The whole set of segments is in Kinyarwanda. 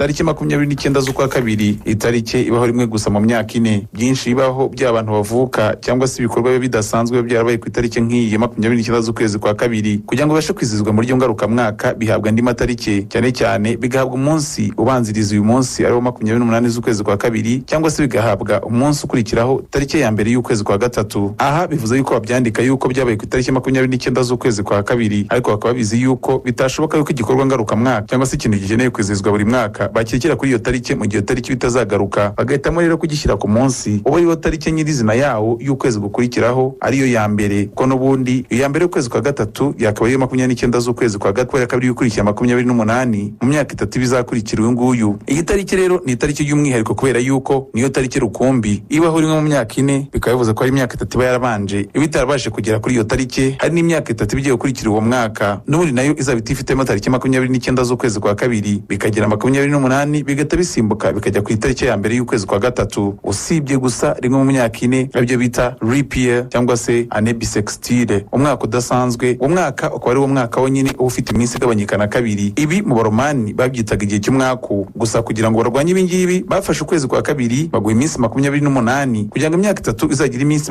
Tariki 29 z'ukwa kabiri, itariki ibaho rimwe gusa mu myaka 4. Byinshi bibaho by'abantu bavuka cyangwa se ibikorwa biba bidasanzwe biba byarabaye ku itariki nk'iyi ya 29 z'ukwezi kwa kabiri, kugira ngo bibashe kwizihizwa muri ryo ngarukamwaka bihabwa andi matariki, cyane cyane bigahabwa umunsi ubanziriza uyu munsi ariwo 28 z'ukwezi kwa kabiri, cyangwa se bigahabwa umunsi ukurikiraho tariki ya mbere y'ukwezi kwa gatatu. Aha bivuze yuko babyandika yuko byabaye ku itariki 29 z'ukwezi kwa kabiri, ariko bakaba babizi yuko bitashoboka yuko igikorwa ngarukamwaka cyangwa se ikintu gikeneye kwizihizwa buri mwaka bakirekera kuri iyo tariki mu gihe iyo tariki bitazagaruka, bagahitamo rero kugishyira ku munsi uba ariwo tariki nyirizina yawo y'ukwezi gukurikiraho, ariyo ya mbere, kuko n'ubundi iyo ya mbere y'ukwezi kwa gatatu yakaba ariyo 29 z'ukwezi kwa gatatu, kubera ko ariyo ikurikira 28 mu myaka 3 bizakurikira uyu nguyu. Iyi tariki rero ni itariki y'umwihariko kubera yuko niyo tariki rukumbi ibaho rimwe mu myaka 4, bikaba bivuze ko ari imyaka 3 iba yarabanje iba itarabashije kugera kuri iyo tariki. Hari n'imyaka 3 iba igiye gukurikira uwo mwaka, n'ubundi nayo izaba itifitemo tariki 29 z'ukwezi kwa kabiri, bikagera 28 bigahita bisimbuka bikajya ku itariki ya mbere y'ukwezi kwa gatatu, usibye gusa rimwe mu myaka 4 aribyo bita leap year cyangwa se année bissextile, umwaka udasanzwe. Uwo mwaka ukaba ari wo mwaka wonyine uba ufite iminsi igabanyika na kabiri. Ibi mu Baromani babyitaga igihe cy'umwaku. Gusa kugira ngo barwanye ibi ngibi, bafashe ukwezi kwa kabiri baguha iminsi 28 kugira ngo imyaka 3 izagire iminsi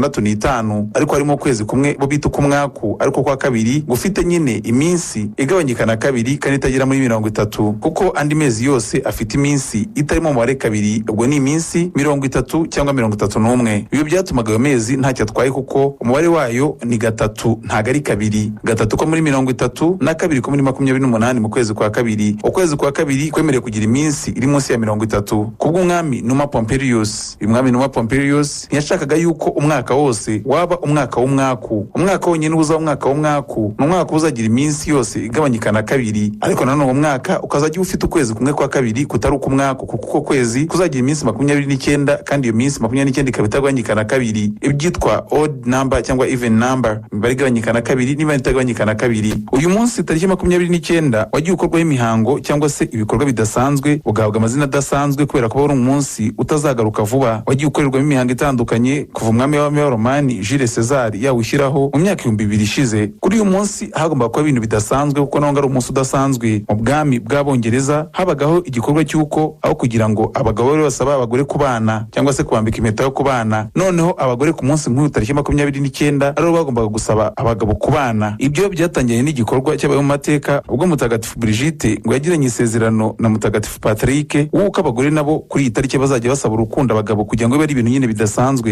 365, ariko harimo ukwezi kumwe bo bita ukumwaku ariko kwa kabiri gufite nyine iminsi igabanyika na kabiri kandi itagera muri 30, kuko andi mezi yose afite iminsi itarimo umubare kabiri, ubwo ni iminsi 30 cyangwa 31. Ibyo byatumaga ayo mezi ntacyo atwaye kuko umubare wayo ni gatatu, ntago ari kabiri. Gatatu ko muri 30 na kabiri ko muri 28 mu kwezi kwa kabiri. Ukwezi kwa kabiri kwemerewe kugira iminsi iri munsi ya 30. Kubw'umwami Numa Pompilius, uyu mwami Numa Pompilius ntiyashakaga yuko umwaka wose waba umwaka w'umwaku. Umwaka wonyine uza umwaka w'umwaku ni umwaka uzagira iminsi yose igabanyika na kabiri, ariko nanone uwo mwaka ukazajya ufite ukwezi kumwe kwa kabiri kutari ukumwaku, kuko uko kwezi kuzagira iminsi 29, kandi iyo minsi 29 ikaba itagabanyika na kabiri, ibyitwa odd number cyangwa even number, imibare igabanyika na kabiri n'imibare itagabanyika na kabiri. Uyu munsi tariki 29 wagiye ukorwaho imihango cyangwa se ibikorwa bidasanzwe, ugahabwa amazina adasanzwe kubera ko wari umunsi utazagaruka vuba. Wagiye ukorerwamo imihango itandukanye kuva umwami w'Abaromani Jules César yawushyiraho mu myaka 2000 ishize. Kuri uyu munsi hagombaga kuba ibintu bidasanzwe kuko naho ari umunsi udasanzwe. Mu bwami bw'Abongereza habagaho igikorwa cy'uko aho kugira ngo abagabo bari basaba abagore kubana cyangwa se kubambika impeta yo kubana, noneho abagore ku munsi nk'uyu tariki 29 aribo bagombaga gusaba abagabo kubana. Ibyo byatangiranye n'igikorwa cyabaye mu mateka ubwo Mutagatifu Brigitte ngo yagiranye isezerano na Mutagatifu Patrick w'uko abagore nabo kuri iyi tariki bazajya basaba urukundo abagabo kugira ngo bibe ari ibintu nyine bidasanzwe.